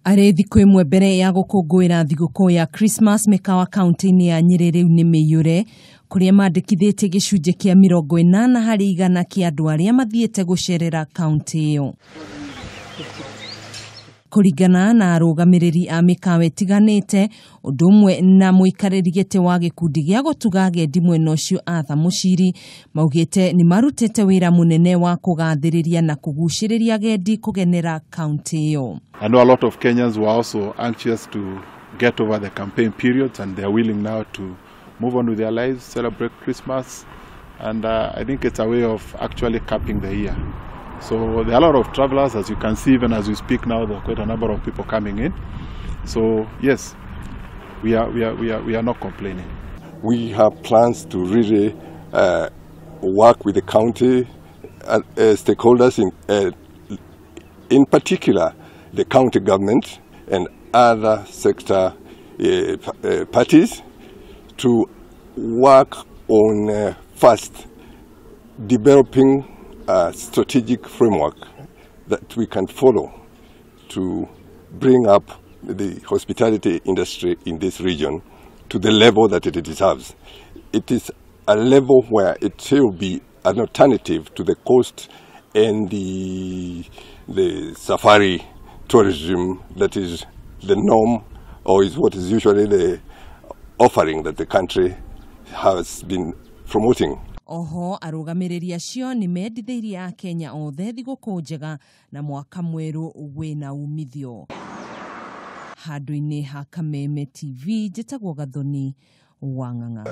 Arĩ thikũ ĩmwe mbere ya gũkũngũĩra thigũkũ ya Christmas, mĩkawa kaunti-inĩ ya Nyĩrĩ rĩu nĩ mĩiyũre, kũrĩa mandĩkithĩtie gĩcunjĩ kĩa 80% kĩa andũ arĩa mathiĩte gũcerera kaunti ĩyo. Kũringana na arũgamĩrĩri a mĩkawa ĩtiganĩte, ũndũ ũmwe na mũikarĩri gĩtĩ wa gĩkundi gĩa gũtuga agendi mwena ũcio Arthur Mũciri, maugĩte nĩ marutĩte wĩra mũnene wa kũgathĩrĩria na kũgucĩrĩria agendi kũgenera kaunti ĩyo. I know a lot of Kenyans were also anxious to get over the campaign periods, and they are willing now to move on with their lives, celebrate Christmas, and I think it's a way of actually capping the year. So there are a lot of travelers, as you can see, even as we speak now, there are quite a number of people coming in. So yes, we are not complaining. We have plans to really work with the county stakeholders, in particular the county government and other sector parties, to work on first developing a strategic framework that we can follow to bring up the hospitality industry in this region to the level that it deserves. It is a level where it will be an alternative to the coast and the safari tourism that is the norm, or is what is usually the offering that the country has been promoting. Oho arũgamĩrĩri acio nĩ mendithĩirie akenya othe thigũkũ njega na mwaka mwerũ wĩna umithio. Handũ-inĩ ha Kameme TV, njĩtagwo Gathoni Wang'ang'a.